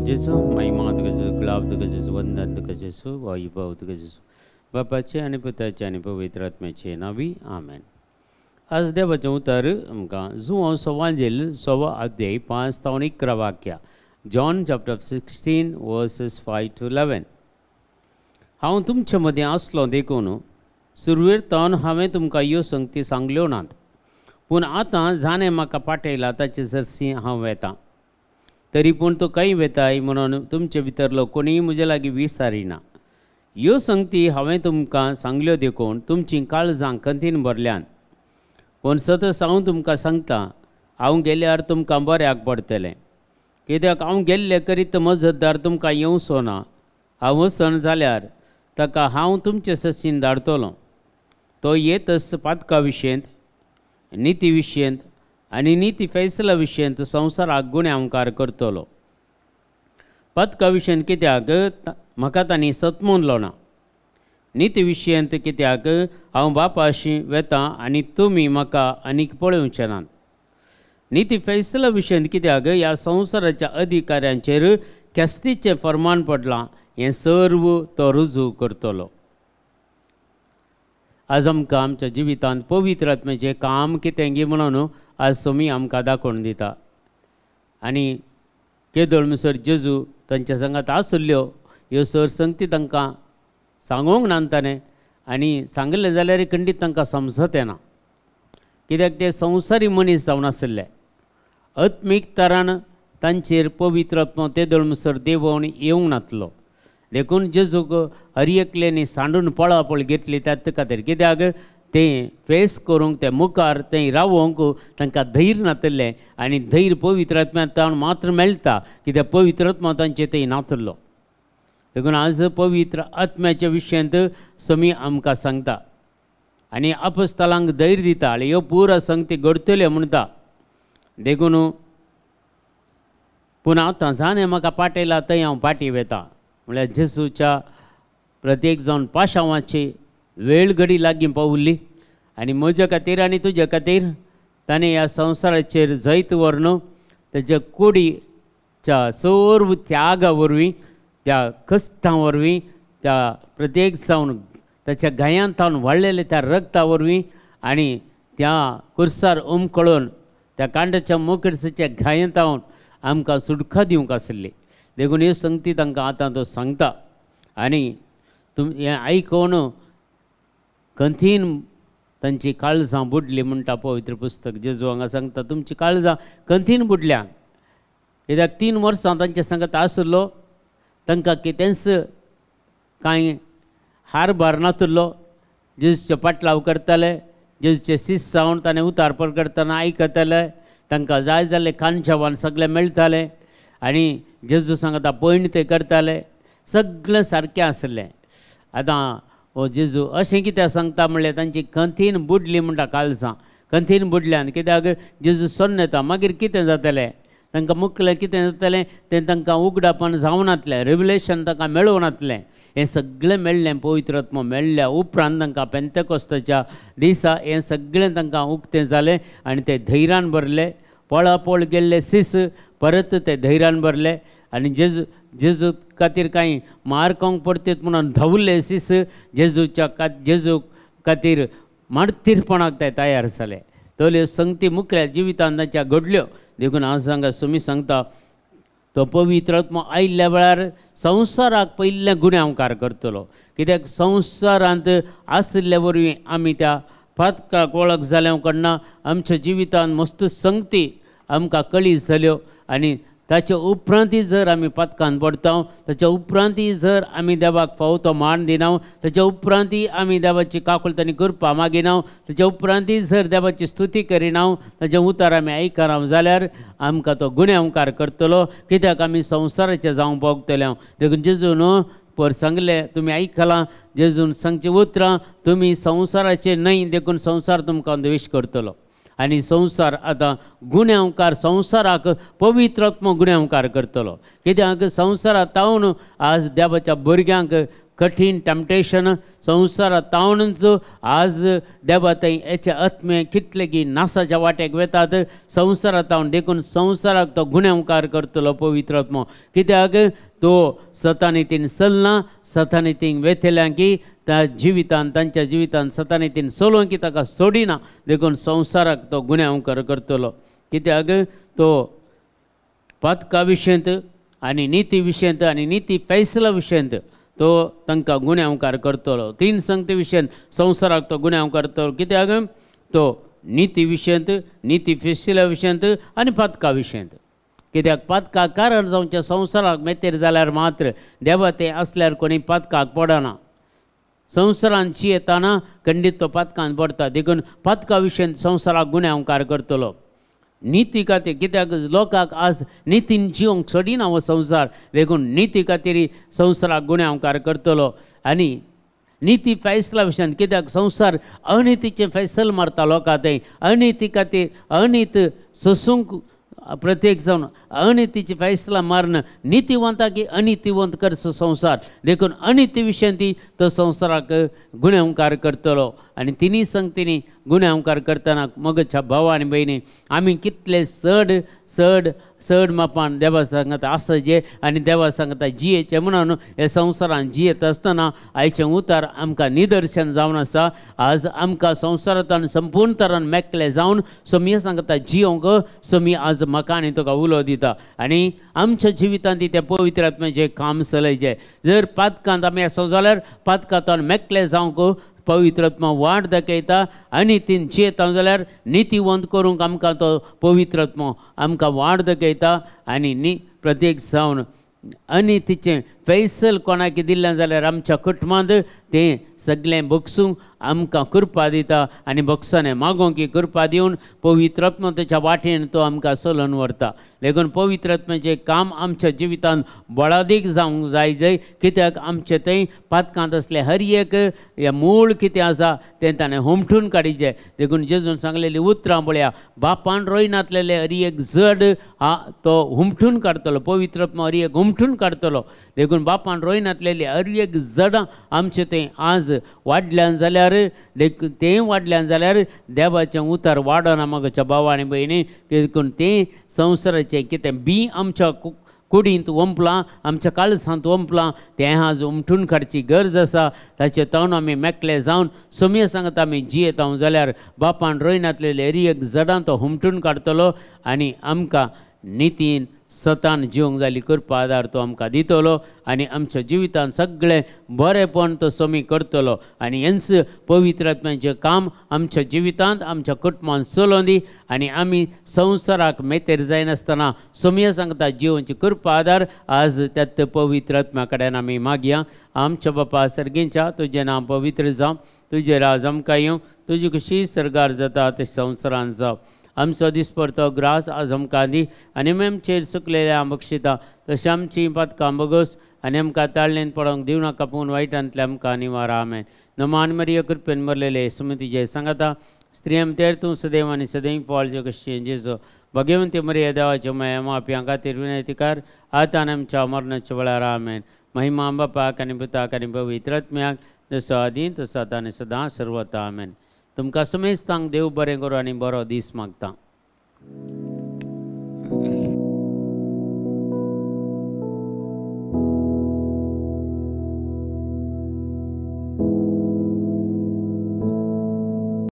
जेजू, महिमा तुका जेजू, गुलाब तुका जेजू, वंदन तुका जेजू, वैभव तुका जेजू. बापाचे आनी पुताचे आनी पवित्र आत्म्याचे नांवी आमेन. आज देवाचें उतर आमकां जुवांव सवांजेल 1.25 अध्याय 5 ते 11 वाक्या, John chapter 16 verses 5 to 11. हांव तुमचे मदीं आसलो देखून सुरवेर तावन हांवें तुमकां ह्यो संगती सांगल्यो नात, पूण आतां जाणें म्हाका पाठयला ताचे सरशी हांव वेतां. तरी पूण तो खंय वेताय म्हणून तुमचे भितरलो कोणीय म्हजे लागीं विचारिना. ह्यो संगती हांवें तुमकां सांगल्यो देखून तुमचीं काळजां खंतीन भरल्यान. पूण सतत हांव तुमकां सांगता, हांव गेल्यार तुमकां बऱ्याक पडटलें. कित्याक हांव गेल्ले करीत मजतदार तुमकां येवचो ना. हांव वचन जाल्यार ताका हांव तुमचे सशीन धाडटलो. तो येतच पातका विशयंत, निती विशयंत आनी निती फैसला विशयंत संवसाराक गुन्यांवकार करतलो. पातका विशयंत कित्याक म्हाका तांणी सत म्हणलो ना. निती विशयंत कित्याक हांव बापाशी वेतां आनी तुमी म्हाका आनीक पळोवचे नात. निती फैसला विशयंत कित्याक ह्या संवसाराच्या अधिकाऱ्यांचेर ख्यास्तीचें फर्मान पडलां, हें सर्व तो रुजू करतलो. आज आमकां आमच्या जिवितांत पवित्र आत्म्याचें काम कितें गी म्हणून आज सोमी आमकां दाखोवन दिता. आनी केदोळ म्हणसर जेजू तांच्या संगात आसुल्ल्यो ह्यो सर संगती तांकां सांगूंक ना ताणें, आनी सांगलें जाल्यार खंडीत तांकां समजत येना, कित्याक ते संवसारी मनीस जावन आशिल्ले. आत्मीक तरान तांचेर पवित्र आत्मो तेदोळ म्हणसर देंवोवन येवंक नातलो. देखून जेजूक हर एकल्यांनी सांडून पळापळ घेतली त्याच खातीर, कित्याक तें फेस करूंक, ते मुखार थंय रावोंक तांकां धैर्य नातिल्लें. आनी धैर्य पवित्र आत्म्यांत मात्र मेळटा, कित्याक पवित्र आत्मा तांचे थंय नातिल्लो. देखून आज पवित्र आत्म्याच्या विशयांत समी आमकां सांगता आनी अपोस्तलांक धैर्य दिता आनी ह्यो पुरा संगती घडटल्यो म्हणटा. देखून पूण आतां जाणें म्हाका पाठयला थंय हांव फाटीं वेता. म्हळ्यार जेजूच्या प्रत्येक जावन पाशांवाची वेळ घडी लागीं पावली आनी म्हज्या खातीर आनी तुज्या खातीर ताणें ह्या संवसाराचेर जैत व्हरून ताच्या कुडीच्या सर्व त्यागा वरवीं, त्या कश्टां वरवीं, त्या प्रत्येक जावन ताच्या घायांत तावन वाडलेले त्या रगता वरवीं आनी त्या कुर्सार उमकळून त्या कांड्याच्या मोकरसाच्या घायांत तावन आमकां सुटका दिवंक आसली. देखून ह्यो संगती तांकां आतां तो सांगता आनी तुम हें आयकून खंतीन तांची काळजां बुडली म्हणटा पवित्र पुस्तक. जेजू हांगा सांगता तुमची काळजां खंतीन बुडल्या, कित्याक 3 वर्सां तांचे सांगत आसलो, तांकां कितेंच कांय हारभार नातिल्लो. जेजूचे पाटलाव करताले, जेजूचे शिस्त जावन ताणें उतारपण करतना आयकताले, तांकां जाय जाल्लें खाण जेवण सगळें मेळटालें आनी जेजू सांगता पयण ते करताले, सगळें सारकें आसलें. आतां हो जेजू अशें कित्याक सांगता म्हणल्यार तांची खंतीन बुडली म्हणटा, काळजां खंतीन बुडल्यान, कित्याक जेजू सोन्न येता मागीर कितें जातलें, तांकां मुकलें कितें जातलें तें तांकां उगडापण जावनातलें, रेवलेशन तांकां मेळोवनातलें. हें सगळें मेळ्ळें पवित्र आत्मो मेळ्ळ्या उपरांत तांकां पेंतेकोस्ताच्या दिसा हें सगळें तांकां उक्तें जालें आनी ते धैर्यान भरले. पळापळ गेल्ले सीस परत ते धैर्यान भरले आनी जेजू जेजू खातीर कांय मार खावंक पडटीत म्हणून धांवले सीस जेजूच्या जेजू खातीर मार्तीरपणाक ते तयार जाले. तोल्यो संगती मुखल्या जिवितांत तांच्या घडल्यो. देखून हांव हांगा सुमी सांगता तो पवित्र आत्मो आयिल्ल्या वेळार संवसाराक पयिल्ले गुन्यांवकार करतलो, कित्याक संवसारांत आशिल्ले वरवीं आमी त्या पातकाक वळख जाल्या कडना आमच्या जिवितांत मस्त संगती आमकां कळी जाल्यो आनी ताचे उपरांतय जर आमी पातकान पडटा, ताच्या उपरांतय जर आमी देवाक फावो तो मान दिना, ताच्या उपरांतय आमी देवाची काकुळट आनी कृपा मागिना, ताच्या उपरांतय जर देवाची स्तुती करिना, ताचें उतर आमी आयकना जाल्यार आमकां तो गुन्यांवकार करतलो, कित्याक आमी संवसाराचें जावंक पावतले. देखून जेजून पर सांगलें, तुमी आयकलां जेजून सांगचीं उतरां, तुमी संवसाराचे न्हय देखून संवसार तुमकां द्वेश करतलो. आनी संवसार आतां गुन्यांवकार संवसाराक पवित्र आत्मो गुन्यांवकार करतलो, कित्याक संवसारांत तावन आज देवाच्या भुरग्यांक कठीण टेम्पटेशन संवसारा तावनूच आज देवा थंय हेचे आत्मे कितले की नासाच्या वाटेक वेतात संवसारा तावन. देखून संवसाराक तो गुन्यांवकार करतलो पवित्र आत्मो, कित्याक तो सतानितीन चलना, सतानितीन वेतल्या की त्या जिवितान तांच्या जिवितान सतानितीन चलोवंक की ताका सोडिना. देखून संवसाराक तो गुन्यांवकार करतलो, कित्याक तो पातका विशयंत आनी निती विशयंत आनी निती फैसला विशयंत तो तांकां गुन्यांवकार करतलो. तीन संगती विशयन संवसाराक तो गुन्यांवकार करतलो, कित्याक तो निती विशयंत, निती फैसला विशयंत आनी पातका विशयंत. कित्याक पातका कारण जावच्या संवसाराक मेतेर जाल्यार मात्र देवा तें आसल्यार कोणी पातकाक पडना. संवसारान जियेतना खंडीत तो पातकान पडटा. देखून पातका विशयन संवसाराक गुन्यांवकार करतलो. निती खातीर, कित्याक लोकांक आज नितीन जिवंक सोडिना हो संवसार, देखून निती खातीर संवसाराक गुन्यांवकार करतलो. आनी निती फैसला विशयान, कित्याक संवसार अनितीचें फैसल मारता लोकां थंय, अनिती खातीर अनीत सोसूंक प्रत्येक जावन अनितीची फैसला मारून नितीवंताक अनितीवंत करचो संवसार. देखून अनिती विशयान ती तो संवसाराक गुन्यांवकार करतलो. आनी तिनी संगतीनी गुन्यांवकार करतना मगच्या भाव आनी भयणी आमी कितले चड चड चड मापान देवा सांगता आसचे आनी देवा सांगता जियेचें म्हणून हे संवसारान जियेत आसतना आयचें उतार आमकां निदर्शन जावन आसा. आज आमकां संवसारांतल्यान संपूर्ण तरान मेकले जावन सोमी सांगता जियोंक सोमी आज म्हाका आनी तुका उलो दिता. आनी आमच्या जिवितांत तें पवित्र आत्म्याचें काम चलयचें. जर पातकांत आमी आसो जाल्यार पातकांत मेकले जावंक पवित्र आत्मा वाट दाखयता आनी तीन जियेता जाल्यार नितीवंत करूंक आमकां तो पवित्र आत्मा आमकां वाट दाखयता. आनी नी प्रत्येक जावन आनी तिचें फैसल कोणाक दिल्लें जाल्यार आमच्या कुटुंबांत तें सगळें बगसूंक आमकां कृपा दिता आनी बगसाने मागोवंक की कृपा दिवन पवित्र आत्म्याच्या वाटेन तो आमकां चलोवन व्हरता. देखून पवित्र आत्म्याचें काम आमच्या जिवितांत बळादीक जावंक जाय जय, कित्याक आमचें थंय पातकांत आसलें हर एक हें मूळ कितें आसा तें ताणें हुमटून काडिचें. देखून जेजून सांगलेलीं उतरां पळया, बापान रोयनातलेलें हर एक जड हा तो हुमटून काडटलो, पवित्र आत्मा हर एक हुमटून काडटलो. देखून बापान रोयनातलेली हर एक जडां आमचें थंय आज वाडल्यान जाल्यार देखून तें वाडल्यान जाल्यार देवाचें उतर वाडना मगच्या भाव आनी भयणी. देखून तें संवसाराचें कितें बी आमच्या कुडींत ओंपलां, आमच्या काळसांत ओंपलां, तें आज उमटून काडची गरज आसा. ताचे तावन आमी मेकले जावन सोमये सांगता आमी जियेता जाल्यार बापान रोयनातलेले हर एक जडां तो हुमटून काडटलो आनी आमकां नितीन सतान जिवंक जाली कृपा आदार तो आमकां दितलो आनी आमच्या जिवितान सगळें बरेंपण तो सोमी करतलो. आनी हेंच पवित्र आत्म्याचें काम आमच्या जिवितांत आमच्या कुटुंबांत चलोवन दी आनी आमी संवसाराक मेतेर जायनासतना सोमये सांगता जिवनची कृपा आदार आज त्यात पवित्र आत्म्या कडेन आमी मागया. आमच्या बापा सर्गींच्या तुजें नांव पवित्र जावं, तुजें राज आमकां येवं, तुजी खुशी सर्गार जाता तशें संवसारांत जावं. आमचो दिसपडतो ग्रास आज आमकां दी आनी आमचेर सुकलेल्या बक्षिता तशें आमची पातकां बगोस आनी आमकां ताळणेन पडोवंक दिवं नाका पूण वायटांतल्या आमकां निवार. आमेन. नमान मरिया कृपेन मरलेले सुमतीचे सांगता स्त्रियम तेर तूं सदैव आनी सदैव फॉल कशी जेजो भगवंती मरिया देवाचे माया माप्यां खातीर विनंती कर आतां आनी आमच्या मरणाच्या वेळार. आमेन. महिमा बापाक आनी पुताक आनी पवित्र आत्म्याक जसो आदी तसो आतां आनी सदां सर्वता. आमेन. तुमकां समेस्तांक देव बरें करूं आनी बरो दीस मागता.